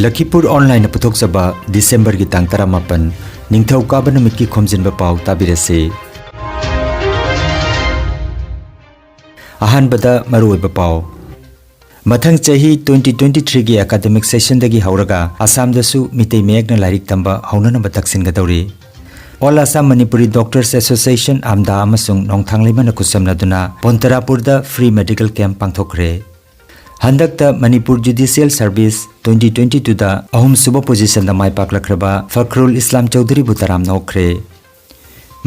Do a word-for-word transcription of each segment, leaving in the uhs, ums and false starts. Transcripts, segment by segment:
ꯂꯈꯤꯄꯨꯔ ꯑꯣꯟꯂꯥꯏꯟꯅ ꯄꯨꯊꯣꯛꯆꯕ ꯗꯤꯁꯦꯝꯕꯔꯒꯤ ꯇꯥꯡ ꯇꯔꯥꯃꯥꯄꯟ, ꯅꯤꯡꯊꯧꯀꯥꯕ ꯅꯨꯃꯤꯠꯀꯤ ꯈꯣꯝꯖꯤꯟꯕ ꯄꯥꯎ ꯇꯥꯕꯤꯔꯁꯤ꯫ ꯑꯍꯥꯟꯕꯗ ꯃꯔꯨꯑꯣꯏꯕ ꯄꯥꯎ꯫ ꯃꯊꯪ ꯆꯍꯤ twenty twenty-threeꯒꯤ academic sessionꯗꯒꯤ ꯍꯧꯔꯒ ꯑꯁꯥꯝꯗꯁꯨ ꯃꯤꯇꯩ ꯃꯌꯦꯛꯅ ꯂꯥꯏꯔꯤꯛ ꯇꯝꯕ ꯍꯧꯅꯅꯕ ꯇꯛꯁꯤꯟꯒꯗꯧꯔꯤ꯫ All Assam Manipuri Doctors Association, AMDA, ꯑꯃꯁꯨꯡ ꯅꯣꯡꯊꯥꯡ ꯂꯩꯃꯅ ꯈꯨꯠꯁꯝꯅꯗꯨꯅ ꯄꯣꯟꯇꯔꯥꯄꯨꯔꯗ free medical camp ꯄꯥꯡꯊꯣꯛꯈ꯭ꯔꯦ꯫ ꯍꯟꯗꯛꯇ ꯃꯅꯤꯄꯨꯔ Judicial Service twenty twenty-twoꯗ ꯑꯍꯨꯝꯁꯨꯕ positionꯗ ꯃꯥꯏ ꯄꯥꯛꯂꯛꯈ꯭ꯔꯕ ꯐꯈ꯭ꯔꯨꯜ ꯏꯁꯂꯥꯝ ꯆꯧꯙꯨꯔꯤꯕꯨ ꯇꯔꯥꯝꯅ ꯑꯣꯛꯈ꯭ꯔꯦ꯫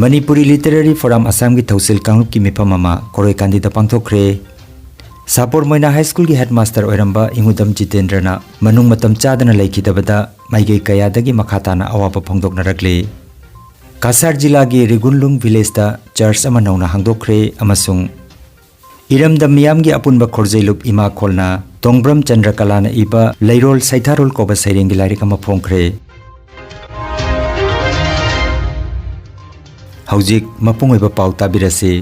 ꯃꯅꯤꯄꯨꯔꯤ Literary Forum ꯑꯁꯥꯝꯒꯤ ꯊꯧꯁꯤꯜ ꯀꯥꯡꯂꯨꯞꯀꯤ ꯃꯤꯐꯝ ꯑꯃ ꯀꯣꯔꯣꯏꯀꯥꯟꯗꯤꯗ ꯄꯥꯡꯊꯣꯛꯈ꯭ꯔꯦ꯫ ꯁꯥꯄꯣꯔ ꯃꯣꯏꯅꯥ ꯍꯥꯏ ꯁ꯭ꯀꯨꯜꯒꯤ headmaster ꯑꯣꯏꯔꯝꯕ ꯏꯉꯨꯗꯝ ꯖꯤꯇꯦꯟꯗ꯭ꯔꯅ ꯃꯅꯨꯡ ꯃꯇꯝ ꯆꯥꯗꯅ ꯂꯩꯈꯤꯗꯕꯗ ꯃꯥꯏꯀꯩ ꯀꯌꯥꯗꯒꯤ ꯃꯈꯥ ꯇꯥꯅ ꯑꯋꯥꯕ ꯐꯣꯡꯗꯣꯛꯅꯔꯛꯂꯤ꯫ ꯀꯁꯥꯔ ꯖꯤꯂꯥꯒꯤ ꯔꯤꯒꯨꯟꯂꯨꯡ villageꯇ church ꯑꯃ ꯅꯧꯅ ꯍꯥꯡꯗꯣꯛꯈ꯭ꯔꯦ ꯑꯃꯁꯨꯡ ꯏꯔꯝꯗꯝ ꯃꯤꯌꯥꯝꯒꯤ ꯑꯄꯨꯟꯕ ꯈꯣꯔꯖꯩꯂꯨꯞ ꯏꯃꯥ ꯈꯣꯜꯅ ꯇꯣꯡꯕ꯭ꯔꯝ ꯆꯟꯗ꯭ꯔꯀꯂꯥꯅ ꯏꯕ ꯂꯩꯔꯣꯜ ꯁꯩꯊꯥꯔꯣꯜ ꯀꯧꯕ ꯁꯩꯔꯦꯡꯒꯤ ꯂꯥꯏꯔꯤꯛ ꯑꯃ ꯐꯣꯡꯈ꯭ꯔꯦ꯫ ꯍꯧꯖꯤꯛ ꯃꯄꯨꯡ ꯑꯣꯏꯕ ꯄꯥꯎ ꯇꯥꯕꯤꯔꯁꯤ꯫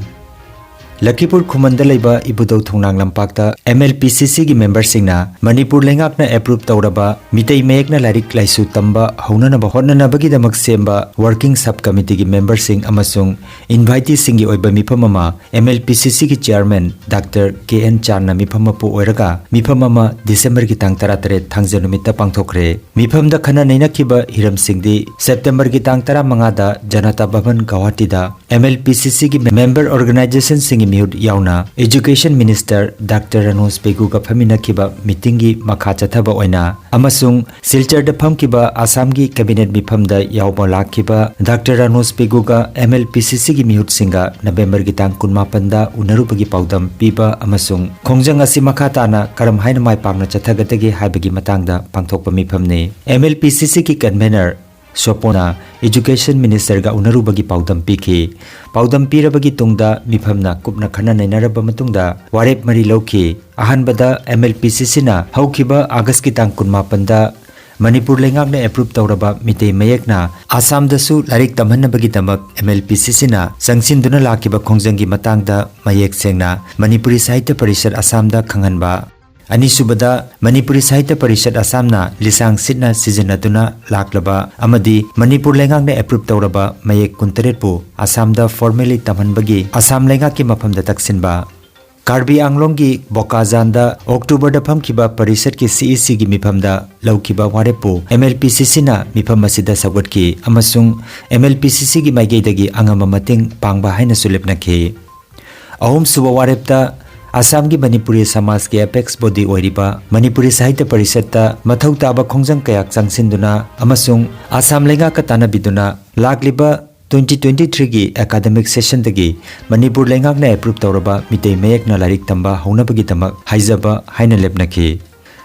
ꯂꯈꯤꯄꯨꯔ ꯈꯨꯃꯟꯗ ꯂꯩꯕ ꯏꯕꯨꯙꯧ ꯊꯣꯡꯅꯥꯡ ꯂꯝꯄꯥꯛꯇ MLPCCꯒꯤ memberꯁꯤꯡꯅ ꯃꯅꯤꯄꯨꯔ ꯂꯩꯉꯥꯛꯅ approve ꯇꯧꯔꯕ ꯃꯤꯇꯩ ꯃꯌꯦꯛꯅ ꯂꯥꯏꯔꯤꯛ ꯂꯥꯏꯁꯨ ꯇꯝꯕ ꯍꯧꯅꯅꯕ ꯍꯣꯠꯅꯅꯕꯒꯤꯗꯃꯛ ꯁꯦꯝꯕ working sub committeeꯒꯤ memberꯁꯤꯡ ꯑꯃꯁꯨꯡ inviteeꯁꯤꯡꯒꯤ ꯑꯣꯏꯕ ꯃꯤꯐꯝ ꯑꯃ MLPCCꯒꯤ chairman Doctor K N ꯆꯥꯟꯅ ꯃꯤꯐꯝ ꯃꯄꯨ ꯑꯣꯏꯔꯒ ꯃꯤꯐꯝ ꯑꯃ ꯗꯤꯁꯦꯝꯕꯔꯒꯤ ꯇꯥꯡ ꯇꯔꯥꯇꯔꯦꯠ ꯊꯥꯡꯖ ꯅꯨꯃꯤꯠꯇ ꯄꯥꯡꯊꯣꯛꯈ꯭ꯔꯦ꯫ ꯃꯤꯐꯝꯗ ꯈꯟꯅ ꯅꯩꯅꯈꯤꯕ ꯍꯤꯔꯝꯁꯤꯡꯗꯤ ꯁꯦꯞꯇꯦꯝꯕꯔꯒꯤ ꯇꯥꯡ ꯇꯔꯥꯃꯉꯥꯗ ꯖꯅꯇꯥ ꯚꯕꯟ ꯒꯧꯍꯥꯇꯤꯗ MLPCCꯒꯤ member organizationꯁꯤꯡꯒꯤ ꯃꯤꯍꯨꯠ ꯌꯥꯎꯅ education minister Doctor ꯔꯥꯅꯣꯖ ꯄꯦꯒꯨꯒ ꯐꯝꯃꯤꯟꯅꯈꯤꯕ meetingꯒꯤ ꯃꯈꯥ ꯆꯠꯊꯕ ꯑꯣꯏꯅ ꯑꯃꯁꯨꯡ ꯁꯤꯜꯆꯔꯗ ꯐꯝꯈꯤꯕ ꯑꯁꯥꯝꯒꯤ cabinet ꯃꯤꯐꯝꯗ ꯌꯥꯎꯕ ꯂꯥꯛꯈꯤꯕ Doctor ꯔꯥꯅꯣꯖ ꯄꯦꯒꯨꯒ MLPCCꯒꯤ ꯃꯤꯍꯨꯠꯁꯤꯡꯒ ꯅꯕꯦꯝꯕꯔꯒꯤ ꯇꯥꯡ ꯀꯨꯟꯃꯥꯄꯟꯗ ꯎꯅꯔꯨꯕꯒꯤ ꯄꯥꯎꯗꯝ ꯄꯤꯕ ꯑꯃꯁꯨꯡ ꯈꯣꯡꯖꯪ ꯑꯁꯤ ꯃꯈꯥ ꯇꯥꯅ ꯀꯔꯝ ꯍꯥꯏꯅ ꯃꯥꯏ ꯄꯥꯛꯅ ꯆꯠꯊꯒꯗꯒꯦ ꯍꯥꯏꯕꯒꯤ ꯃꯇꯥꯡꯗ ꯄꯥꯡꯊꯣꯛꯄ ꯃꯤꯐꯝꯅꯤ꯫ MLPCCꯒꯤ convener ꯁꯣꯄꯣꯅ education ministerꯒ ꯎꯅꯔꯨꯕꯒꯤ ꯄꯥꯎꯗꯝ ꯄꯤꯈꯤ꯫ ꯄꯥꯎꯗꯝ ꯄꯤꯔꯕꯒꯤ ꯇꯨꯡꯗ ꯃꯤꯐꯝꯅ ꯀꯨꯞꯅ ꯈꯟꯅ ꯅꯩꯅꯔꯕ ꯃꯇꯨꯡꯗ ꯋꯥꯔꯦꯞ ꯃꯔꯤ ꯂꯧꯈꯤ꯫ ꯑꯍꯥꯟꯕꯗ MLPCCꯅ ꯍꯧꯈꯤꯕ ꯑꯥꯒꯁꯀꯤ ꯇꯥꯡ ꯀꯨꯟꯃꯥꯄꯟꯗ ꯃꯅꯤꯄꯨꯔ ꯂꯩꯉꯥꯛꯅ approve ꯇꯧꯔꯕ ꯃꯤꯇꯩ ꯃꯌꯦꯛꯅ ꯑꯁꯥꯝꯗꯁꯨ ꯂꯥꯏꯔꯤꯛ ꯇꯝꯍꯟꯅꯕꯒꯤꯗꯃꯛ MLPCCꯅ ꯆꯪꯁꯤꯟꯗꯨꯅ ꯂꯥꯛꯈꯤꯕ ꯈꯣꯡꯖꯪꯒꯤ ꯃꯇꯥꯡꯗ ꯃꯌꯦꯛ ꯁꯦꯡꯅ ꯃꯅꯤꯄꯨꯔꯤ ꯁꯥꯍꯤꯇ꯭ꯌ ꯄꯔꯤꯁꯠ ꯑꯁꯥꯝꯗ ꯈꯪꯍꯟꯕ꯫ ꯑꯅꯤꯁꯨꯕꯗ, ꯃꯅꯤꯄꯨꯔꯤ ꯁꯥꯍꯤꯇ꯭ꯌ ꯄꯔꯤꯁꯠ ꯑꯁꯥꯝꯅ ꯂꯤꯁꯥꯡ ꯁꯤꯠꯅ ꯁꯤꯖꯤꯟꯅꯗꯨꯅ ꯂꯥꯛꯂꯕ ꯑꯃꯗꯤ ꯃꯅꯤꯄꯨꯔ ꯂꯩꯉꯥꯛꯅ approve ꯇꯧꯔꯕ ꯃꯌꯦꯛ ꯀꯨꯟꯇꯔꯦꯠꯄꯨ ꯑꯁꯥꯝꯗ formally ꯇꯝꯍꯟꯕꯒꯤ ꯑꯁꯥꯝ ꯂꯩꯉꯥꯛꯀꯤ ꯃꯐꯝꯗ ꯇꯛꯁꯤꯟꯕ꯫ ꯀꯥꯔꯕꯤ ꯑꯪꯂꯣꯡꯒꯤ ꯕꯣꯀꯥꯖꯥꯟꯗ ꯑꯣꯛꯇꯣꯕꯔꯗ ꯐꯝꯈꯤꯕ ꯄꯔꯤꯁꯠꯀꯤ CECꯒꯤ ꯃꯤꯐꯝꯗ ꯂꯧꯈꯤꯕ ꯋꯥꯔꯦꯞꯄꯨ MLPCCꯅ ꯃꯤꯐꯝ ꯑꯁꯤꯗ ꯁꯧꯒꯠꯈꯤ ꯑꯃꯁꯨꯡ MLPCCꯒꯤ ꯃꯥꯏꯀꯩꯗꯒꯤ ꯑꯉꯝꯕ ꯃꯇꯦꯡ ꯄꯥꯡꯕ ꯍꯥꯏꯅꯁꯨ ꯂꯦꯞꯅꯈꯤ꯫ ꯑꯍꯨꯝꯁꯨꯕ ꯋꯥꯔꯦꯞꯇ ꯑꯁꯥꯝꯒꯤ ꯃꯅꯤꯄꯨꯔꯤ ꯁꯃꯥꯖꯀꯤ apex body ꯑꯣꯏꯔꯤꯕ ꯃꯅꯤꯄꯨꯔꯤ ꯁꯥꯍꯤꯇ꯭ꯌ ꯄꯔꯤꯁꯠꯇ ꯃꯊꯧ ꯇꯥꯕ ꯈꯣꯡꯖꯪ ꯀꯌꯥ ꯆꯪꯁꯤꯟꯗꯨꯅ ꯑꯃꯁꯨꯡ ꯑꯁꯥꯝ ꯂꯩꯉꯥꯛꯀ ꯇꯥꯟꯅꯕꯤꯗꯨꯅ ꯂꯥꯛꯂꯤꯕ twenty twenty-threeꯒꯤ academic sessionꯗꯒꯤ ꯃꯅꯤꯄꯨꯔ ꯂꯩꯉꯥꯛꯅ approve ꯇꯧꯔꯕ ꯃꯤꯇꯩ ꯃꯌꯦꯛꯅ ꯂꯥꯏꯔꯤꯛ ꯇꯝꯕ ꯍꯧꯅꯕꯒꯤꯗꯃꯛ ꯍꯥꯏꯖꯕ ꯍꯥꯏꯅ ꯂꯦꯞꯅꯈꯤ꯫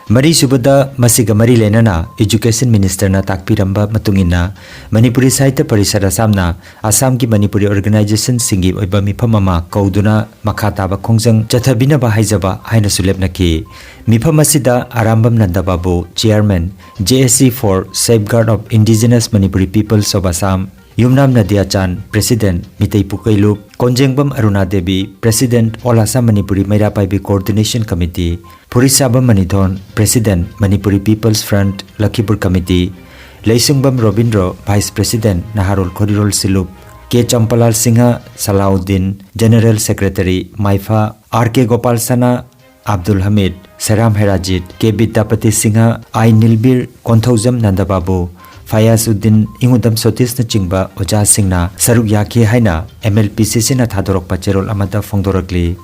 ꯃꯔꯤꯁꯨꯕꯗ, ꯃꯁꯤꯒ ꯃꯔꯤ ꯂꯩꯅꯅ Education Ministerꯅ ꯇꯥꯛꯄꯤꯔꯝꯕ ꯃꯇꯨꯡ ꯏꯟꯅ, ꯃꯅꯤꯄꯨꯔꯤ ꯁꯥꯍꯤꯇ꯭ꯌ ꯄꯔꯤꯁꯠ ꯑꯁꯥꯝꯅ ꯑꯁꯥꯝꯒꯤ ꯃꯅꯤꯄꯨꯔꯤ organizationꯁꯤꯡꯒꯤ ꯑꯣꯏꯕ ꯃꯤꯐꯝ ꯑꯃ ꯀꯧꯗꯨꯅ ꯃꯈꯥ ꯇꯥꯕ ꯈꯣꯡꯖꯪ ꯆꯠꯊꯕꯤꯅꯕ ꯍꯥꯏꯖꯕ ꯍꯥꯏꯅꯁꯨ ꯂꯦꯞꯅꯈꯤ꯫ ꯃꯤꯐꯝ ꯑꯁꯤꯗ Arambam ꯅꯟꯗꯕꯥꯕꯨ, Chairman, JAC for Safeguard of Indigenous Manipuri Peoples of Assam, Yumnam Nadiyachan, President, Meitei Pukeilup, Konjengbam Aruna Devi, President, All Assam Manipuri Meira Paibi Coordination Committee, Phurishabam Manithon, President, Manipuri People's Front, Lakhipur Committee, Leishungbam Robindro, Vice President, Naharol Khorirol Shilup, K Champalal Singh, Salauddin, General Secretary, Maipha, R K Gopal Sana, Abdul ꯍꯃꯤꯗ, ꯁꯦꯔꯥꯝ ꯍꯦꯔꯥꯖꯤꯠ, ꯀꯦ ꯕꯤꯗ꯭ꯌꯥꯄꯇꯤ ꯁꯤꯡꯍ, ꯑꯥꯏ ꯅꯤꯜꯕꯤꯔ, ꯀꯣꯟꯊꯧꯖꯝ ꯅꯟꯗꯕꯥꯕꯨ, ꯐꯌꯥꯖ ꯎꯗꯤꯟ, ꯏꯉꯨꯗꯝ ꯁꯣꯇꯤꯁꯅꯆꯤꯡꯕ ꯑꯣꯖꯥꯁꯤꯡꯅ ꯁꯔꯨꯛ ꯌꯥꯈꯤ ꯍꯥꯏꯅ MLPCCꯅ ꯊꯥꯗꯣꯔꯛꯄ ꯆꯦꯔꯣꯜ ꯑꯃꯗ ꯐꯣꯡꯗꯣꯔꯛꯂꯤ꯫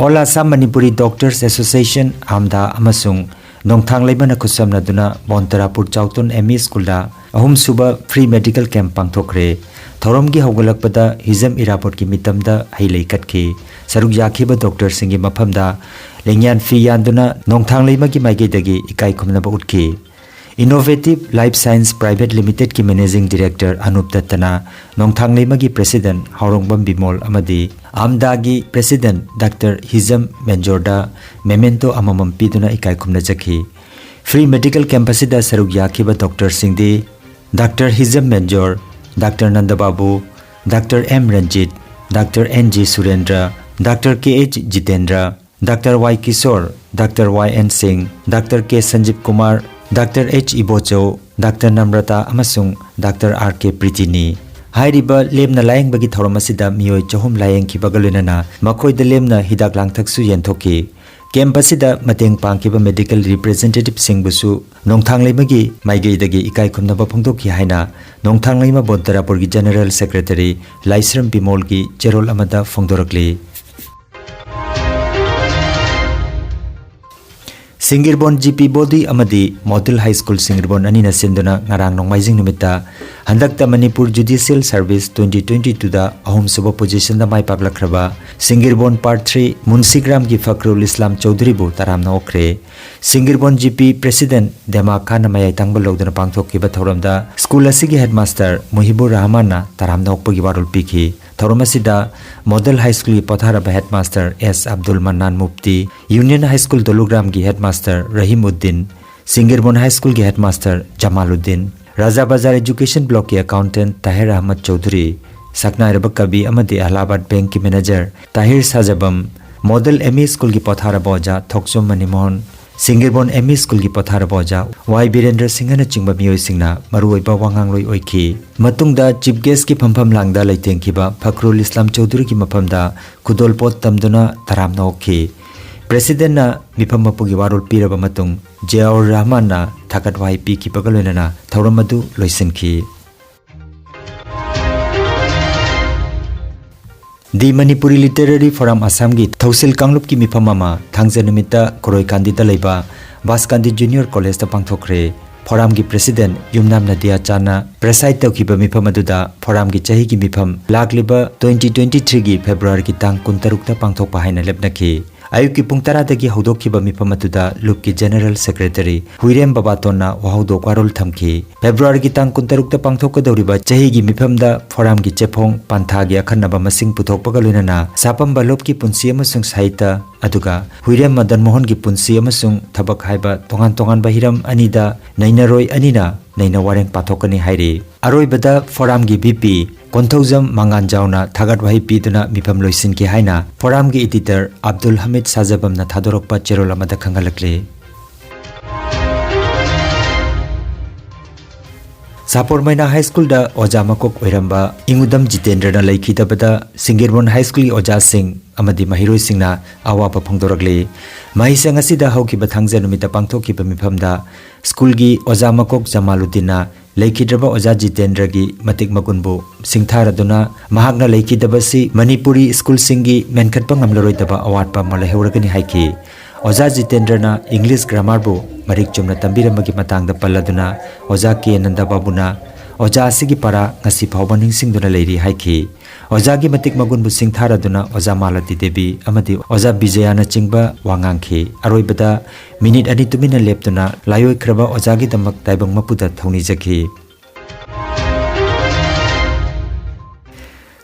All Assam Manipuri Doctors Association, AMDA, ꯑꯃꯁꯨꯡ ꯅꯣꯡꯊꯥꯡ ꯂꯩꯃꯅ ꯈꯨꯠꯁꯝꯅꯗꯨꯅ ꯕꯣꯟꯇꯔꯥꯄꯨꯔ ꯆꯥꯎꯇꯣꯟ ME ꯁ꯭ꯀꯨꯜꯗ ꯑꯍꯨꯝꯁꯨꯕ free medical camp ꯄꯥꯡꯊꯣꯛꯈ꯭ꯔꯦ꯫ ꯊꯧꯔꯝꯒꯤ ꯍꯧꯒꯠꯂꯛꯄꯗ ꯍꯤꯖꯝ ꯏꯔꯥꯕꯣꯠꯀꯤ ꯃꯤꯇꯝꯗ ꯍꯩ ꯂꯩ ꯀꯠꯈꯤ꯫ ꯁꯔꯨꯛ ꯌꯥꯈꯤꯕ ꯗꯣꯛꯇꯔꯁꯤꯡꯒꯤ ꯃꯐꯝꯗ ꯂꯦꯡꯌꯥꯟ ꯐꯤ ꯌꯥꯟꯗꯨꯅ ꯅꯣꯡꯊꯥꯡ ꯂꯩꯃꯒꯤ ꯃꯥꯏꯀꯩꯗꯒꯤ ꯏꯀꯥꯏ ꯈꯨꯝꯅꯕ ꯎꯠꯈꯤ꯫ Innovative Life Science Private Limitedꯀꯤ Managing Director Anup ꯗꯠꯇꯅ ꯅꯣꯡꯊꯥꯡꯂꯩꯃꯒꯤ President ꯍꯥꯎꯔꯣꯡꯕꯝ Bimol ꯑꯃꯗꯤ ꯑꯝꯗꯥꯒꯤ President Doctor ꯍꯤꯖꯝ ꯃꯦꯟꯖꯣꯔꯗ memento ꯑꯃꯃꯝ ꯄꯤꯗꯨꯅ ꯏꯀꯥꯏ ꯈꯨꯝꯅꯖꯈꯤ꯫ Free medical camp ꯑꯁꯤꯗ ꯁꯔꯨꯛ ꯌꯥꯈꯤꯕ doctorꯁꯤꯡꯗꯤ Doctor Hijam Menjor, Doctor Nandababu, Doctor M Ranjit, Doctor N G Surendra, Doctor K H Jitendra, Doctor Y Kishore, Doctor Y N Singh, Doctor K Sanjib Kumar, Doctor H Ibochou, Doctor Namrata ꯑꯃꯁꯨꯡ Doctor R ꯀꯦ ꯄ꯭ꯔꯤꯇꯤꯅꯤ꯫ ꯍꯥꯏꯔꯤꯕ ꯂꯦꯝꯅ ꯂꯥꯌꯦꯡꯕꯒꯤ ꯊꯧꯔꯝ ꯑꯁꯤꯗ ꯃꯤꯑꯣꯏ ꯆꯍꯨꯝ ꯂꯥꯌꯦꯡꯈꯤꯕꯒ ꯂꯣꯏꯅꯅ ꯃꯈꯣꯏꯗ ꯂꯦꯝꯅ ꯍꯤꯗꯥꯛ ꯂꯥꯡꯊꯛꯁꯨ ꯌꯦꯟꯊꯣꯛꯈꯤ꯫ Camp ꯑꯁꯤꯗ ꯃꯇꯦꯡ ꯄꯥꯡꯈꯤꯕ medical representativeꯁꯤꯡꯕꯨꯁꯨ ꯅꯣꯡꯊꯥꯡꯂꯩꯃꯒꯤ ꯃꯥꯏꯀꯩꯗꯒꯤ ꯏꯀꯥꯏ ꯈꯨꯝꯅꯕ ꯐꯣꯡꯗꯣꯛꯈꯤ ꯍꯥꯏꯅ ꯅꯣꯡꯊꯥꯡꯂꯩꯃ ꯕꯣꯟ ꯇꯔꯥꯄꯨꯔꯒꯤ General Secretary ꯂꯥꯏꯁ꯭ꯔꯝ ꯕꯤꯃꯣꯜꯒꯤ ꯆꯦꯔꯣꯜ ꯑꯃꯗ ꯐꯣꯡꯗꯣꯔꯛꯂꯤ꯫ ꯁꯤꯡꯒꯤꯔꯕꯣꯟ ꯖꯤ ꯄꯤ ꯕꯣꯗꯤ ꯑꯃꯗꯤ ꯃꯣꯗꯦꯜ ꯍꯥꯏ ꯁ꯭ꯀꯨꯜ ꯁꯤꯡꯒꯤꯔꯕꯣꯟ ꯑꯅꯤꯅ ꯁꯤꯟꯗꯨꯅ ꯉꯔꯥꯡ ꯅꯣꯡꯃꯥꯏꯖꯤꯡ ꯅꯨꯃꯤꯠꯇ ꯍꯟꯗꯛꯇ Manipur Judicial Service twenty twenty twoꯗ ꯑꯍꯨꯝꯁꯨꯕ positionꯗ ꯃꯥꯏ ꯄꯥꯛꯂꯛꯈ꯭ꯔꯕ ꯁꯤꯡꯒꯤꯔꯕꯣꯟ Part three ꯃꯨꯟꯁꯤꯒ꯭ꯔꯥꯝꯒꯤ ꯐꯈ꯭ꯔꯨꯜ ꯏꯁꯂꯥꯝ ꯆꯧꯙꯨꯔꯤꯕꯨ ꯇꯔꯥꯝꯅ ꯑꯣꯛꯈ꯭ꯔꯦ꯫ ꯁꯤꯡꯒꯤꯔꯕꯣꯟ ꯖꯤ ꯄꯤ President ꯗꯦꯃꯥ ꯈꯥꯟꯅ ꯃꯌꯥꯏ ꯊꯪꯕ ꯂꯧꯗꯨꯅ ꯄꯥꯡꯊꯣꯛꯈꯤꯕ ꯊꯧꯔꯝꯗ ꯁ꯭ꯀꯨꯜ ꯑꯁꯤꯒꯤ headmaster ꯃꯨꯍꯤꯕꯨꯔ ꯔꯍꯃꯥꯟꯅ ꯇꯔꯥꯝꯅ ꯑꯣꯛꯄꯒꯤ ꯋꯥꯔꯣꯜ ꯄꯤꯈꯤ꯫ ꯊꯧꯔꯝ ꯑꯁꯤꯗ ꯃꯣꯗꯦꯜ ꯍꯥꯏ ꯁ꯭ꯀꯨꯜꯒꯤ ꯄꯣꯊꯥꯔꯕ headmaster S Abdul Mannan Mufti, union high school ꯗꯣꯂꯨꯒ꯭ꯔꯥꯝꯒꯤ headmaster ꯔꯍꯤꯝ ꯎꯗꯤꯟ, ꯁꯤꯡꯒꯤꯔꯕꯣꯟ ꯍꯥꯏ ꯁ꯭ꯀꯨꯜꯒꯤ headmaster ꯖꯃꯥꯂꯨꯗꯤꯟ, ꯔꯥꯖꯥ ꯕꯖꯥꯔ Education Blockꯀꯤ accountant ꯇꯥꯍꯤꯔ ꯑꯍꯃꯗ ꯆꯧꯙꯨꯔꯤ, ꯁꯛꯅꯥꯏꯔꯕ ꯀꯕꯤ ꯑꯃꯗꯤ ꯑꯍꯂꯥꯕꯥꯗ Bankꯀꯤ manager ꯇꯥꯍꯤꯔ ꯁꯥꯖꯕꯝ, ꯃꯣꯗꯦꯜ ꯑꯦꯝ ꯏ ꯁ꯭ꯀꯨꯜꯒꯤ ꯄꯣꯊꯥꯔꯕ ꯑꯣꯖꯥ ꯊꯣꯛꯆꯣꯝ ꯃꯅꯤꯃꯣꯍꯟ, ꯁꯤꯡꯒꯤꯔꯕꯣꯟ ꯑꯦꯝ ꯏ ꯁ꯭ꯀꯨꯜꯒꯤ ꯄꯣꯊꯥꯔꯕ ꯑꯣꯖꯥ ꯋꯥꯏ ꯕꯤꯔꯦꯟꯗ꯭ꯔ ꯁꯤꯡꯍꯅꯆꯤꯡꯕ ꯃꯤꯑꯣꯏꯁꯤꯡꯅ ꯃꯔꯨꯑꯣꯏꯕ ꯋꯥꯉꯥꯡꯂꯣꯏ ꯑꯣꯏꯈꯤ꯫ ꯃꯇꯨꯡꯗ Chief Guestꯀꯤ ꯐꯝꯐꯝ ꯂꯥꯡꯗ ꯂꯩꯇꯦꯡꯈꯤꯕ ꯐꯈ꯭ꯔꯨꯜ ꯏꯁꯂꯥꯝ ꯆꯧꯙꯨꯔꯤꯒꯤ ꯃꯐꯝꯗ ꯈꯨꯗꯣꯜꯄꯣꯠ ꯇꯝꯗꯨꯅ ꯇꯔꯥꯝꯅ ꯑꯣꯛꯈꯤ꯫ Presidentꯅ ꯃꯤꯐꯝ ꯃꯄꯨꯒꯤ ꯋꯥꯔꯣꯜ ꯄꯤꯔꯕ ꯃꯇꯨꯡ ꯖꯤꯌꯥꯎꯔ ꯔꯍꯃꯥꯟꯅ ꯊꯥꯒꯠ ꯋꯥꯍꯩ ꯄꯤꯈꯤꯕꯒ ꯂꯣꯏꯅꯅ ꯊꯧꯔꯝ ꯑꯗꯨ ꯂꯣꯏꯁꯤꯟꯈꯤ꯫ The Manipuri Literary Forum ꯑꯁꯥꯝꯒꯤ ꯊꯧꯁꯤꯜ ꯀꯥꯡꯂꯨꯞꯀꯤ ꯃꯤꯐꯝ ꯑꯃ ꯊꯥꯡꯖ ꯅꯨꯃꯤꯠꯇ ꯀꯣꯔꯣꯏꯀꯥꯟꯗꯤꯗ ꯂꯩꯕ ꯕꯥꯁꯀꯥꯟꯗꯤ Junior Collegeꯇ ꯄꯥꯡꯊꯣꯛꯈ꯭ꯔꯦ꯫ Forumꯒꯤ President ꯌꯨꯝꯅꯥꯝ ꯅꯗꯤꯌꯥ ꯆꯥꯟꯅ preside ꯇꯧꯈꯤꯕ ꯃꯤꯐꯝ ꯑꯗꯨꯗ Forumꯒꯤ ꯆꯍꯤꯒꯤ ꯃꯤꯐꯝ ꯂꯥꯛꯂꯤꯕ twenty twenty threeꯒꯤ Februaryꯒꯤ ꯇꯥꯡ ꯀꯨꯟꯇꯔꯨꯛꯇ ꯄꯥꯡꯊꯣꯛꯄ ꯍꯥꯏꯅ ꯂꯦꯞꯅꯈꯤ꯫ ꯑꯌꯨꯛꯀꯤ ꯄꯨꯡ ꯇꯔꯥꯗꯒꯤ ꯍꯧꯗꯣꯛꯈꯤꯕ ꯃꯤꯐꯝ ꯑꯗꯨꯗ ꯂꯨꯞꯀꯤ General Secretary ꯍꯨꯏꯔꯦꯝ ꯕꯕꯥꯇꯣꯟꯅ ꯋꯥꯍꯧꯗꯣꯛ ꯋꯥꯔꯣꯜ ꯊꯝꯈꯤ꯫ ꯐꯦꯕ꯭ꯔꯨꯋꯥꯔꯤꯒꯤ ꯇꯥꯡ ꯀꯨꯟꯇꯔꯨꯛꯇ ꯄꯥꯡꯊꯣꯛꯀꯗꯧꯔꯤꯕ ꯆꯍꯤꯒꯤ ꯃꯤꯐꯝꯗ ꯐꯣꯔꯝꯒꯤ ꯆꯦꯐꯣꯡ ꯄꯟꯊꯥꯒꯤ ꯑꯈꯟꯅꯕ ꯃꯁꯤꯡ ꯄꯨꯊꯣꯛꯄꯒ ꯂꯣꯏꯅꯅ ꯁꯥꯄꯝꯕ ꯂꯨꯞꯀꯤ ꯄꯨꯟꯁꯤ ꯑꯃꯁꯨꯡ ꯁꯥꯍꯤꯇ꯭ꯌ, ꯑꯗꯨꯒ ꯍꯨꯏꯔꯦꯝ ꯃꯗꯟ ꯃꯣꯍꯟꯒꯤ ꯄꯨꯟꯁꯤ ꯑꯃꯁꯨꯡ ꯊꯕꯛ ꯍꯥꯏꯕ ꯇꯣꯉꯥꯟ ꯇꯣꯉꯥꯟꯕ ꯍꯤꯔꯝ ꯑꯅꯤꯗ ꯅꯩꯅꯔꯣꯏ ꯑꯅꯤꯅ ꯅꯩꯅ ꯋꯥꯔꯦꯡ ꯄꯥꯊꯣꯛꯀꯅꯤ ꯍꯥꯏꯔꯤ꯫ ꯑꯔꯣꯏꯕꯗ ꯐꯣꯔꯝꯒꯤ VP ꯀꯣꯟꯊꯧꯖꯝ ꯃꯉꯥꯟꯖꯥꯎꯅ ꯊꯥꯒꯠ ꯋꯥꯍꯩ ꯄꯤꯗꯨꯅ ꯃꯤꯐꯝ ꯂꯣꯏꯁꯤꯟꯈꯤ ꯍꯥꯏꯅ ꯐꯣꯔꯝꯒꯤ editor ꯑꯕꯗꯨꯜ ꯍꯃꯤꯗ ꯁꯥꯖꯕꯝꯅ ꯊꯥꯗꯣꯔꯛꯄ ꯆꯦꯔꯣꯜ ꯑꯃꯗ ꯈꯪꯍꯜꯂꯛꯂꯤ꯫ ꯁꯥꯄꯣꯔ ꯃꯩꯅꯥ ꯍꯥꯏ ꯁ꯭ꯀꯨꯜꯗ ꯑꯣꯖꯥ ꯃꯀꯣꯛ ꯑꯣꯏꯔꯝꯕ ꯏꯉꯨꯗꯝ ꯖꯤꯇꯦꯟꯗ꯭ꯔꯅ ꯂꯩꯈꯤꯗꯕꯗ ꯁꯤꯡꯒꯤꯔꯕꯣꯟ ꯍꯥꯏ ꯁ꯭ꯀꯨꯜꯒꯤ ꯑꯣꯖꯥꯁꯤꯡ ꯑꯃꯗꯤ ꯃꯍꯩꯔꯣꯏꯁꯤꯡꯅ ꯑꯋꯥꯕ ꯐꯣꯡꯗꯣꯔꯛꯂꯤ꯫ ꯃꯍꯩꯁꯪ ꯑꯁꯤꯗ ꯍꯧꯈꯤꯕ ꯊꯥꯡꯖ ꯅꯨꯃꯤꯠꯇ ꯄꯥꯡꯊꯣꯛꯈꯤꯕ ꯃꯤꯐꯝꯗ ꯁ꯭ꯀꯨꯜꯒꯤ ꯑꯣꯖꯥ ꯃꯀꯣꯛ ꯖꯃꯥꯂꯨꯗꯤꯟꯅ ꯂꯩꯈꯤꯗ꯭ꯔꯕ ꯑꯣꯖꯥ ꯖꯤꯇꯦꯟꯗ꯭ꯔꯒꯤ ꯃꯇꯤꯛ ꯃꯒꯨꯟꯕꯨ ꯁꯤꯡꯊꯥꯔꯗꯨꯅ ꯃꯍꯥꯛꯅ ꯂꯩꯈꯤꯗꯕꯁꯤ ꯃꯅꯤꯄꯨꯔꯤ ꯁ꯭ꯀꯨꯜꯁꯤꯡꯒꯤ ꯃꯦꯟꯈꯠꯄ ꯉꯝꯂꯔꯣꯏꯗꯕ ꯑꯋꯥꯠꯄ ꯑꯃ ꯂꯩꯍꯧꯔꯒꯅꯤ ꯍꯥꯏꯈꯤ꯫ ꯑꯣꯖꯥ ꯖꯤꯇꯦꯟꯗ꯭ꯔꯅ English grammarꯕꯨ ꯃꯔꯤꯛ ꯆꯨꯝꯅ ꯇꯝꯕꯤꯔꯝꯕꯒꯤ ꯃꯇꯥꯡꯗ ꯄꯜꯂꯗꯨꯅ ꯑꯣꯖꯥ ꯀꯦ ꯅꯟꯗꯕꯥꯕꯨꯅ ꯑꯣꯖꯥ ꯑꯁꯤꯒꯤ ꯄꯔꯥ ꯉꯁꯤ ꯐꯥꯎꯕ ꯅꯤꯡꯁꯤꯡꯗꯨꯅ ꯂꯩꯔꯤ ꯍꯥꯏꯈꯤ꯫ ꯑꯣꯖꯥꯒꯤ ꯃꯇꯤꯛ ꯃꯒꯨꯟꯕꯨ ꯁꯤꯡꯊꯥꯔꯗꯨꯅ ꯑꯣꯖꯥ ꯃꯥꯂꯇꯤ ꯗꯦꯕꯤ ꯑꯃꯗꯤ ꯑꯣꯖꯥ ꯕꯤꯖꯌꯥꯅꯆꯤꯡꯕ ꯋꯥ ꯉꯥꯡꯈꯤ꯫ ꯑꯔꯣꯏꯕꯗ ꯃꯤꯅꯤꯠ ꯑꯅꯤ ꯇꯨꯃꯤꯟꯅ ꯂꯦꯞꯇꯨꯅ ꯂꯥꯏꯑꯣꯏꯈ꯭ꯔꯕ ꯑꯣꯖꯥꯒꯤꯗꯃꯛ ꯇꯥꯏꯕꯪ ꯃꯄꯨꯗ ꯊꯧꯅꯤꯖꯈꯤ꯫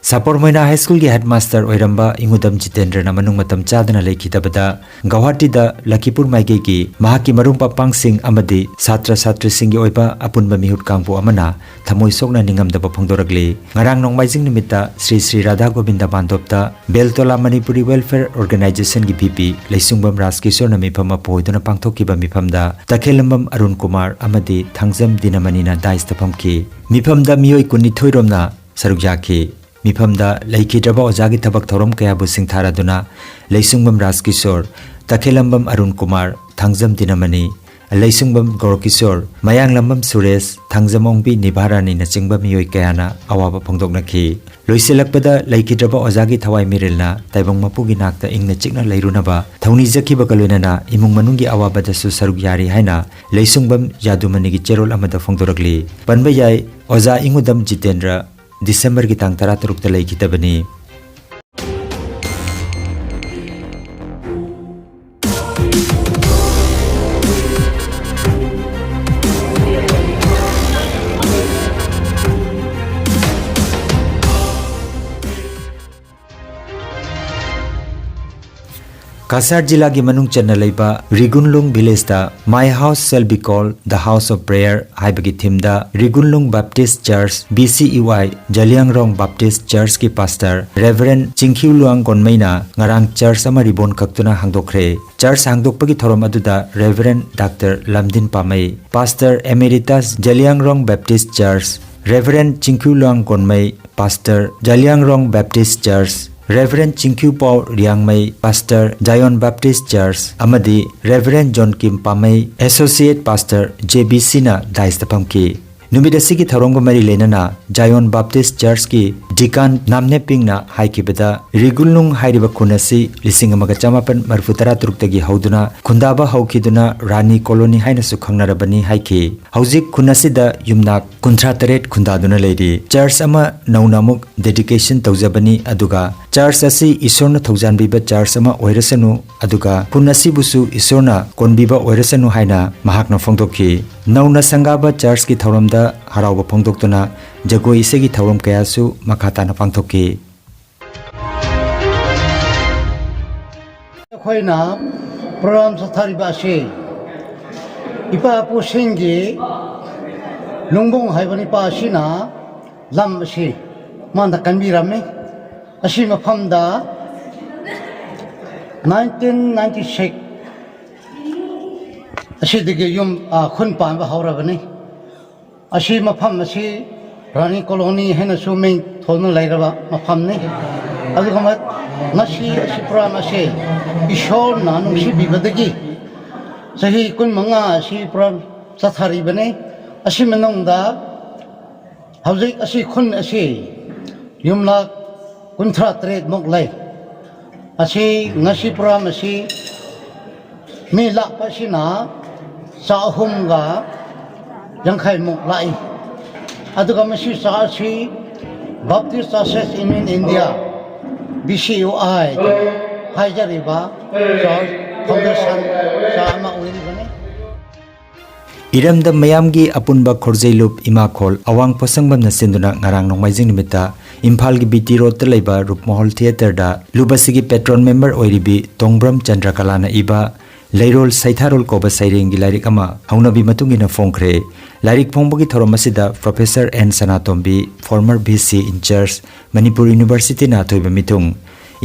ꯁꯥꯄꯣꯔ ꯃꯣꯏꯅꯥ ꯍꯥꯏ ꯁ꯭ꯀꯨꯜꯒꯤ ꯍꯦꯗꯃꯥꯁꯇꯔ ꯑꯣꯏꯔꯝꯕ ꯏꯉꯨꯗꯝ ꯖꯤꯇꯦꯟꯗ꯭ꯔꯅ ꯃꯅꯨꯡ ꯃꯇꯝ ꯆꯥꯗꯅ ꯂꯩꯈꯤꯗꯕꯗ ꯒꯧꯍꯥꯇꯤꯗ ꯂꯈꯤꯄꯨꯔ ꯃꯥꯏꯀꯩꯒꯤ ꯃꯍꯥꯛꯀꯤ ꯃꯔꯨꯞ ꯃꯄꯥꯡꯁꯤꯡ ꯑꯃꯗꯤ ꯁꯥꯇ꯭ꯔ ꯁꯥꯇ꯭ꯔꯤꯁꯤꯡꯒꯤ ꯑꯣꯏꯕ ꯑꯄꯨꯟꯕ ꯃꯤꯍꯨꯠ ꯀꯥꯡꯕꯨ ꯑꯃꯅ ꯊꯃꯣꯏ ꯁꯣꯛꯅ ꯅꯤꯡꯉꯝꯗꯕ ꯐꯣꯡꯗꯣꯔꯛꯂꯤ꯫ ꯉꯔꯥꯡ ꯅꯣꯡꯃꯥꯏꯖꯤꯡ ꯅꯨꯃꯤꯠꯇ ꯁ꯭ꯔꯤ ꯁ꯭ꯔꯤ ꯔꯥꯙꯥ ꯒꯣꯕꯤꯟꯗ ꯃꯥꯟꯗꯣꯞꯇ ꯕꯦꯜꯇꯣꯂꯥ ꯃꯅꯤꯄꯨꯔꯤ Welfare Organizationꯒꯤ VP ꯂꯩꯁꯨꯡꯕꯝ ꯔꯥꯖꯀꯤꯁꯣꯔꯅ ꯃꯤꯐꯝ ꯑꯃ ꯄꯨꯍꯣꯏꯗꯨꯅ ꯄꯥꯡꯊꯣꯛꯈꯤꯕ ꯃꯤꯐꯝꯗ ꯇꯈꯦꯂꯝꯕꯝ ꯑꯔꯨꯟ ꯀꯨꯃꯥꯔ ꯑꯃꯗꯤ ꯊꯥꯡꯖꯝ ꯗꯤꯅꯃꯅꯤꯅ dais ꯇ ꯐꯝꯈꯤ꯫ ꯃꯤꯐꯝꯗ ꯃꯤꯑꯣꯏ ꯀꯨꯟꯅꯤꯊꯣꯏ ꯔꯣꯝꯅ ꯁꯔꯨꯛ ꯌꯥꯈꯤ꯫ ꯃꯤꯐꯝꯗ ꯂꯩꯈꯤꯗ꯭ꯔꯕ ꯑꯣꯖꯥꯒꯤ ꯊꯕꯛ ꯊꯧꯔꯝ ꯀꯌꯥꯕꯨ ꯁꯤꯡꯊꯥꯔꯗꯨꯅ ꯂꯩꯁꯨꯡꯕꯝ ꯔꯥꯖꯀꯤꯁꯣꯔ, ꯇꯈꯦꯂꯝꯕꯝ ꯑꯔꯨꯟ ꯀꯨꯃꯥꯔ, ꯊꯥꯡꯖꯝ ꯗꯤꯅꯃꯅꯤ, ꯂꯩꯁꯨꯡꯕꯝ ꯒꯧꯔꯀꯤꯁꯣꯔ, ꯃꯌꯥꯡꯂꯝꯕꯝ ꯁꯨꯔꯦꯁ, ꯊꯥꯡꯖꯝ ꯑꯣꯡꯕꯤ ꯅꯤꯚꯥꯔꯥꯅꯤꯅꯆꯤꯡꯕ ꯃꯤꯑꯣꯏ ꯀꯌꯥꯅ ꯑꯋꯥꯕ ꯐꯣꯡꯗꯣꯛꯅꯈꯤ꯫ ꯂꯣꯏꯁꯤꯜꯂꯛꯄꯗ ꯂꯩꯈꯤꯗ꯭ꯔꯕ ꯑꯣꯖꯥꯒꯤ ꯊꯋꯥꯏ ꯃꯤꯔꯤꯜꯅ ꯇꯥꯏꯕꯪ ꯃꯄꯨꯒꯤ ꯅꯥꯛꯇ ꯏꯪꯅ ꯆꯤꯛꯅ ꯂꯩꯔꯨꯅꯕ ꯊꯧꯅꯤꯖꯈꯤꯕꯒ ꯂꯣꯏꯅꯅ ꯏꯃꯨꯡ ꯃꯅꯨꯡꯒꯤ ꯑꯋꯥꯕꯗꯁꯨ ꯁꯔꯨꯛ ꯌꯥꯔꯤ ꯍꯥꯏꯅ ꯂꯩꯁꯨꯡꯕꯝ ꯌꯥꯗꯨꯃꯅꯤꯒꯤ ꯆꯦꯔꯣꯜ ꯑꯃꯗ ꯐꯣꯡꯗꯣꯔꯛꯂꯤ꯫ ꯄꯟꯕ ꯌꯥꯏ, ꯑꯣꯖꯥ ꯏꯉꯨꯗꯝ ꯖꯤꯇꯦꯟꯗ꯭ꯔ ꯗꯤꯁꯦꯝꯕꯔꯒꯤ ꯇꯥꯡ ꯇꯔꯥꯇꯔꯨꯛꯇ ꯂꯩꯈꯤꯗꯕꯅꯤ꯫ ꯀꯁꯥꯔ ꯖꯤꯂꯥꯒꯤ ꯃꯅꯨꯡ ꯆꯟꯅ ꯂꯩꯕ ꯔꯤꯒꯨꯟꯂꯨꯡ ꯚꯤꯂꯦꯖꯇ My House Shall Be Called the House of Prayer ꯍꯥꯏꯕꯒꯤ ꯊꯤꯝꯗ Rigunlung baptist church, B C U I, Jaliyangrong baptist ꯆꯔꯆꯀꯤ ꯄꯥꯁꯇꯔ ꯔꯦꯚꯔꯦꯟ ꯆꯤꯡꯈꯤꯎꯂꯨꯋꯥꯡ ꯒꯣꯟꯃꯩꯅ ꯉꯔꯥꯡ ꯆꯔꯆ ꯑꯃ ꯔꯤꯕꯣꯟ ꯀꯛꯇꯨꯅ ꯍꯥꯡꯗꯣꯛꯈ꯭ꯔꯦ꯫ ꯆꯔꯆ ꯍꯥꯡꯗꯣꯛꯄꯒꯤ ꯊꯧꯔꯝ ꯑꯗꯨꯗ reverend doctor Lamdin Pamei, pastor emeritus, Jaliyangrong baptist church, reverend Chingkhiuluwang Gonmei, pastor, Jaliyangrong baptist church, reverend Chingkhiupau Riyangmei, pastor, Zion baptist church, ꯑꯃꯗꯤ reverend John Kim Pamei, associate pastor, J B C ꯅ ꯗꯥꯏꯁꯇ ꯐꯝꯈꯤ꯫ ꯅꯨꯃꯤꯠ ꯑꯁꯤꯒꯤ ꯊꯧꯔꯝꯒ ꯃꯔꯤ ꯂꯩꯅꯅ ꯖꯥꯌꯣꯟ ꯕꯦꯞꯇꯤꯁ ꯆꯔꯆꯀꯤ ꯗꯤꯀꯥꯟ ꯅꯥꯝꯅꯦꯞ ꯄꯤꯡꯅ ꯍꯥꯏꯈꯤꯕꯗ, ꯔꯤꯒꯨꯟꯂꯨꯡ ꯍꯥꯏꯔꯤꯕ ꯈꯨꯟ ꯑꯁꯤ ꯂꯤꯁꯤꯡ ꯑꯃꯒ ꯆꯃꯥꯄꯟ ꯃꯔꯤꯐꯨ ꯇꯔꯥ ꯇꯔꯨꯛꯇꯒꯤ ꯍꯧꯗꯨꯅ ꯈꯨꯟꯗꯥꯕ ꯍꯧꯈꯤꯗꯨꯅ ꯔꯥꯅꯤ ꯀꯣꯂꯣꯅꯤ ꯍꯥꯏꯅꯁꯨ ꯈꯪꯅꯔꯕꯅꯤ ꯍꯥꯏꯈꯤ꯫ ꯍꯧꯖꯤꯛ ꯈꯨꯟ ꯑꯁꯤꯗ ꯌꯨꯝꯅꯥꯛ ꯀꯨꯟꯊ꯭ꯔꯥ ꯇꯔꯦꯠ ꯈꯨꯟꯗꯥꯗꯨꯅ ꯂꯩꯔꯤ꯫ ꯆꯔꯆ ꯑꯃ ꯅꯧꯅ ꯑꯃꯨꯛ ꯗꯦꯗꯤꯀꯦꯁꯟ ꯇꯧꯖꯕꯅꯤ, ꯑꯗꯨꯒ ꯆꯔꯆ ꯑꯁꯤ ꯏꯁꯣꯔꯅ ꯊꯧꯖꯥꯟꯕꯤꯕ ꯆꯔꯆ ꯑꯃ ꯑꯣꯏꯔꯁꯅꯨ, ꯑꯗꯨꯒ ꯈꯨꯟ ꯑꯁꯤꯕꯨꯁꯨ ꯏꯁꯣꯔꯅ ꯀꯣꯟꯕꯤꯕ ꯑꯣꯏꯔꯁꯅꯨ ꯍꯥꯏꯅ ꯃꯍꯥꯛꯅ ꯐꯣꯡꯗꯣꯛꯈꯤ꯫ ꯅꯧꯅ ꯁꯪꯒꯥꯕ ꯆꯔꯆꯀꯤ ꯊꯧꯔꯝꯗ ꯍꯔꯥꯎꯕ ꯐꯣꯡꯗꯣꯛꯇꯨꯅ ꯖꯒꯣꯏ ꯏꯁꯩꯒꯤ ꯊꯧꯔꯝ ꯀꯌꯥꯁꯨ ꯃꯈꯥ ꯇꯥꯅ ꯄꯥꯡꯊꯣꯛꯈꯤ꯫ ꯑꯩꯈꯣꯏꯅ ꯄ꯭ꯔꯣꯒ꯭ꯔꯥꯝ ꯆꯠꯊꯔꯤꯕ ꯑꯁꯤ ꯏꯄꯥ ꯏꯄꯨꯁꯤꯡꯒꯤ ꯂꯨꯡꯕꯣꯡ ꯍꯥꯏꯕ ꯅꯨꯄꯥ ꯑꯁꯤꯅ ꯂꯝ ꯑꯁꯤ ꯃꯥꯅ ꯀꯟꯕꯤꯔꯝꯃꯤ꯫ ꯑꯁꯤ ꯃꯐꯝꯗ nineteen ninety six ꯑꯁꯤꯗꯒꯤ ꯌꯨꯝ, ꯑ, ꯈꯨꯟ ꯄꯥꯟꯕ ꯍꯧꯔꯕꯅꯤ꯫ ꯑꯁꯤ ꯃꯐꯝ ꯑꯁꯤ ꯔꯥꯅꯤ ꯀꯣꯂꯣꯅꯤ ꯍꯥꯏꯅꯁꯨ ꯃꯤꯡ ꯊꯣꯟꯗꯨꯅ ꯂꯩꯔꯕ ꯃꯐꯝꯅꯤ꯫ ꯑꯗꯨꯒ ꯃ-, ꯉꯁꯤ ꯑꯁꯤ ꯄ꯭ꯔꯣꯒ꯭ꯔꯥꯝ ꯑꯁꯤ ꯏꯁꯣꯔꯅ ꯅꯨꯡꯁꯤꯕꯤꯕꯗꯒꯤ ꯆꯍꯤ ꯀꯨꯟꯃꯉꯥ ꯑꯁꯤ ꯄ꯭ꯔꯣꯒ꯭ꯔꯥꯝ ꯆꯠꯊꯔꯤꯕꯅꯤ꯫ ꯑꯁꯤ ꯃꯅꯨꯡꯗ ꯍꯧꯖꯤꯛ ꯑꯁꯤ ꯈꯨꯟ ꯑꯁꯤ ꯌꯨꯝꯂꯛ ꯀꯨꯟꯊ꯭ꯔꯥ ꯇꯔꯦꯠ ꯃꯨꯛ ꯂꯩ꯫ ꯑꯁꯤ ꯉꯁꯤ ꯄ꯭ꯔꯣꯒ꯭ꯔꯥꯝ ꯑꯁꯤ ꯃꯤ ꯂꯥꯛꯄ ꯑꯁꯤꯅ ꯆꯥꯍꯨꯝꯒ ꯌꯥꯡꯈꯩ ꯃꯨꯛ ꯂꯥꯛꯏ꯫ ꯑꯗꯨꯒ ꯃꯁꯤ ꯆꯥ ꯑꯁꯤ Baptist Churches Union India, B C U I ꯍꯥꯏꯖꯔꯤꯕ ꯆꯔꯆ ꯐꯥꯎꯟꯗꯦꯁꯟ ꯆꯥ ꯑꯃ ꯑꯣꯏꯔꯤꯕꯅꯤ꯫ ꯏꯔꯝꯗꯝ ꯃꯌꯥꯝꯒꯤ ꯑꯄꯨꯟꯕ ꯈꯣꯔꯖꯩꯂꯨꯞ ꯏꯃꯥꯈꯣꯜ ꯑꯋꯥꯡ ꯄꯣꯠꯁꯪꯕꯝꯅ ꯁꯤꯟꯗꯨꯅ ꯉꯔꯥꯡ ꯅꯣꯡꯃꯥꯏꯖꯤꯡ ꯅꯨꯃꯤꯠꯇ ꯏꯝꯐꯥꯜꯒꯤ ꯕꯤ ꯇꯤ ꯔꯣꯗꯇ ꯂꯩꯕ ꯔꯨꯞꯃꯣꯍꯜ ꯊꯤꯌꯦꯇꯔꯗ ꯂꯨꯞ ꯑꯁꯤꯒꯤ ꯄꯦꯇ꯭ꯔꯣꯟ ꯃꯦꯝꯕꯔ ꯑꯣꯏꯔꯤꯕꯤ ꯇꯣꯡꯕ꯭ꯔꯝ ꯆꯟꯗ꯭ꯔꯀꯂꯥꯅ ꯏꯕ ꯂꯩꯔꯣꯜ ꯁꯩꯊꯥꯔꯣꯜ ꯀꯧꯕ ꯁꯩꯔꯦꯡꯒꯤ ꯂꯥꯏꯔꯤꯛ ꯑꯃ ꯍꯧꯅꯕꯤ ꯃꯇꯨꯡ ꯏꯟꯅ ꯐꯣꯡꯈ꯭ꯔꯦ꯫ ꯂꯥꯏꯔꯤꯛ ꯐꯣꯡꯕꯒꯤ ꯊꯧꯔꯝ ꯑꯁꯤꯗ professor N Sanatombi, former V C in charge, Manipur ꯌꯨꯅꯤꯚꯔꯁꯤꯇꯤꯅ ꯑꯊꯣꯏꯕ ꯃꯤꯊꯨꯡ,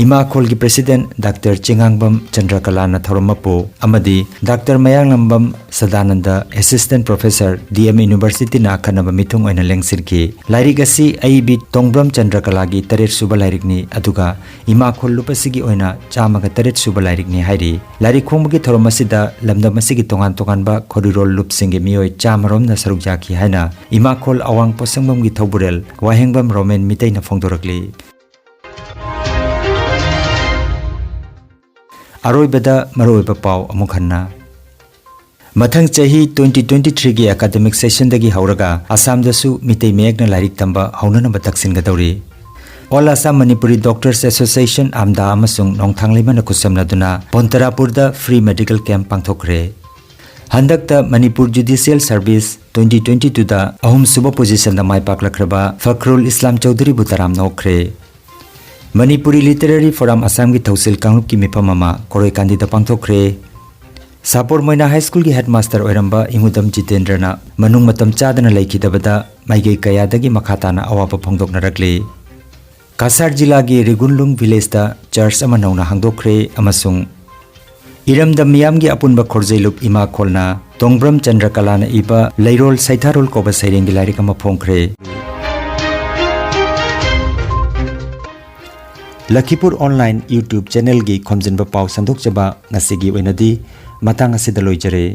ꯏꯃꯥꯈꯣꯜꯒꯤ ꯄ꯭ꯔꯦꯁꯤꯗꯦꯟꯠ ꯗꯥꯛꯇꯔ ꯆꯤꯉꯥꯡꯕꯝ ꯆꯟꯗ꯭ꯔꯀꯂꯥꯅ ꯊꯧꯔꯝ ꯃꯄꯨ ꯑꯃꯗꯤ doctor Mayanglambam Sadananda, assistant professor, D M Universityꯅ ꯑꯈꯟꯅꯕ ꯃꯤꯊꯨꯡ ꯑꯣꯏꯅ ꯂꯦꯡꯁꯤꯟꯈꯤ꯫ ꯂꯥꯏꯔꯤꯛ ꯑꯁꯤ ꯑꯏꯕꯤ ꯇꯣꯡꯕ꯭ꯔꯝ ꯆꯟꯗ꯭ꯔꯀꯂꯥꯒꯤ ꯇꯔꯦꯠ ꯁꯨꯕ ꯂꯥꯏꯔꯤꯛꯅꯤ, ꯑꯗꯨꯒ ꯏꯃꯥꯈꯣꯜ ꯂꯨꯞ ꯑꯁꯤꯒꯤ ꯑꯣꯏꯅ ꯆꯥꯝꯃꯒ ꯇꯔꯦꯠ ꯁꯨꯕ ꯂꯥꯏꯔꯤꯛꯅꯤ ꯍꯥꯏꯔꯤ꯫ ꯂꯥꯏꯔꯤꯛ ꯐꯣꯡꯕꯒꯤ ꯊꯧꯔꯝ ꯑꯁꯤꯗ ꯂꯝꯗꯝ ꯑꯁꯤꯒꯤ ꯇꯣꯉꯥꯟ ꯇꯣꯉꯥꯟꯕ ꯈꯣꯔꯤꯔꯣꯜ ꯂꯨꯞꯁꯤꯡꯒꯤ ꯃꯤꯑꯣꯏ ꯆꯥꯝꯃ ꯔꯣꯝꯅ ꯁꯔꯨꯛ ꯌꯥꯈꯤ ꯍꯥꯏꯅ ꯏꯃꯥꯈꯣꯜ ꯑꯋꯥꯡ ꯄꯣꯠꯁꯪꯕꯝꯒꯤ ꯊꯧꯕꯨꯔꯦꯜ ꯋꯥꯍꯦꯡꯕꯝ ꯔꯣꯃꯦꯟ ꯃꯤꯇꯩꯅ ꯐꯣꯡꯗꯣꯔꯛꯂꯤ꯫ ꯑꯔꯣꯏꯕꯗ ꯃꯔꯨꯑꯣꯏꯕ ꯄꯥꯎ ꯑꯃꯨꯛ ꯍꯟꯅ꯫ ꯃꯊꯪ ꯆꯍꯤ twenty twenty-threeꯒꯤ academic sessionꯗꯒꯤ ꯍꯧꯔꯒ ꯑꯁꯥꯝꯗꯁꯨ ꯃꯤꯇꯩ ꯃꯌꯦꯛꯅ ꯂꯥꯏꯔꯤꯛ ꯇꯝꯕ ꯍꯧꯅꯅꯕ ꯇꯛꯁꯤꯟꯒꯗꯧꯔꯤ꯫ All Assam Manipuri Doctors Association, ꯑꯥꯝꯗꯥ ꯑꯃꯁꯨꯡ ꯅꯣꯡꯊꯥꯡ ꯂꯩꯃꯅ ꯈꯨꯠꯁꯝꯅꯗꯨꯅ ꯕꯣꯟꯇꯔꯥꯄꯨꯔꯗ free medical camp ꯄꯥꯡꯊꯣꯛꯈ꯭ꯔꯦ꯫ ꯍꯟꯗꯛꯇ ꯃꯅꯤꯄꯨꯔ Judicial Service twenty twenty-twoꯗ ꯑꯍꯨꯝꯁꯨꯕ positionꯗ ꯃꯥꯏ ꯄꯥꯛꯂꯛꯈ꯭ꯔꯕ ꯐꯈ꯭ꯔꯨꯜ ꯏꯁꯂꯥꯝ ꯆꯧꯙꯨꯔꯤꯕꯨ ꯇꯔꯥꯝꯅ ꯑꯣꯛꯈ꯭ꯔꯦ꯫ ꯃꯅꯤꯄꯨꯔꯤ Literary Forum ꯑꯁꯥꯝꯒꯤ ꯊꯧꯁꯤꯜ ꯀꯥꯡꯂꯨꯞꯀꯤ ꯃꯤꯐꯝ ꯑꯃ ꯀꯣꯔꯣꯏꯀꯥꯟꯗꯤꯗ ꯄꯥꯡꯊꯣꯛꯈ꯭ꯔꯦ꯫ ꯁꯥꯄꯣꯔ ꯃꯣꯏꯅꯥ ꯍꯥꯏ ꯁ꯭ꯀꯨꯜꯒꯤ ꯍꯦꯗꯃꯥꯁꯇꯔ ꯑꯣꯏꯔꯝꯕ ꯏꯉꯨꯗꯝ ꯖꯤꯇꯦꯟꯗ꯭ꯔꯅ ꯃꯅꯨꯡ ꯃꯇꯝ ꯆꯥꯗꯅ ꯂꯩꯈꯤꯗꯕꯗ ꯃꯥꯏꯀꯩ ꯀꯌꯥꯗꯒꯤ ꯃꯈꯥ ꯇꯥꯅ ꯑꯋꯥꯕ ꯐꯣꯡꯗꯣꯛꯅꯔꯛꯂꯤ꯫ ꯀꯁꯥꯔ ꯖꯤꯂꯥꯒꯤ ꯔꯤꯒꯨꯟꯂꯨꯡ ꯚꯤꯂꯦꯖꯇ ꯆꯔꯆ ꯑꯃ ꯅꯧꯅ ꯍꯥꯡꯗꯣꯛꯈ꯭ꯔꯦ ꯑꯃꯁꯨꯡ ꯏꯔꯝꯗꯝ ꯃꯤꯌꯥꯝꯒꯤ ꯑꯄꯨꯟꯕ ꯈꯣꯔꯖꯩꯂꯨꯞ ꯏꯃꯥ ꯈꯣꯜꯅ ꯇꯣꯡꯕ꯭ꯔꯝ ꯆꯟꯗ꯭ꯔꯀꯂꯥꯅ ꯏꯕ ꯂꯩꯔꯣꯜ ꯁꯩꯊꯥꯔꯣꯜ ꯀꯧꯕ ꯁꯩꯔꯦꯡꯒꯤ ꯂꯥꯏꯔꯤꯛ ꯑꯃ ꯐꯣꯡꯈ꯭ꯔꯦ꯫ ꯂꯈꯤꯄꯨꯔ online YouTube channelꯒꯤ ꯈꯣꯝꯖꯤꯟꯕ ꯄꯥꯎ ꯁꯟꯗꯣꯛꯆꯕ ꯉꯁꯤꯒꯤ ꯑꯣꯏꯅꯗꯤ ꯃꯇꯥꯡ ꯑꯁꯤꯗ ꯂꯣꯏꯖꯔꯦ꯫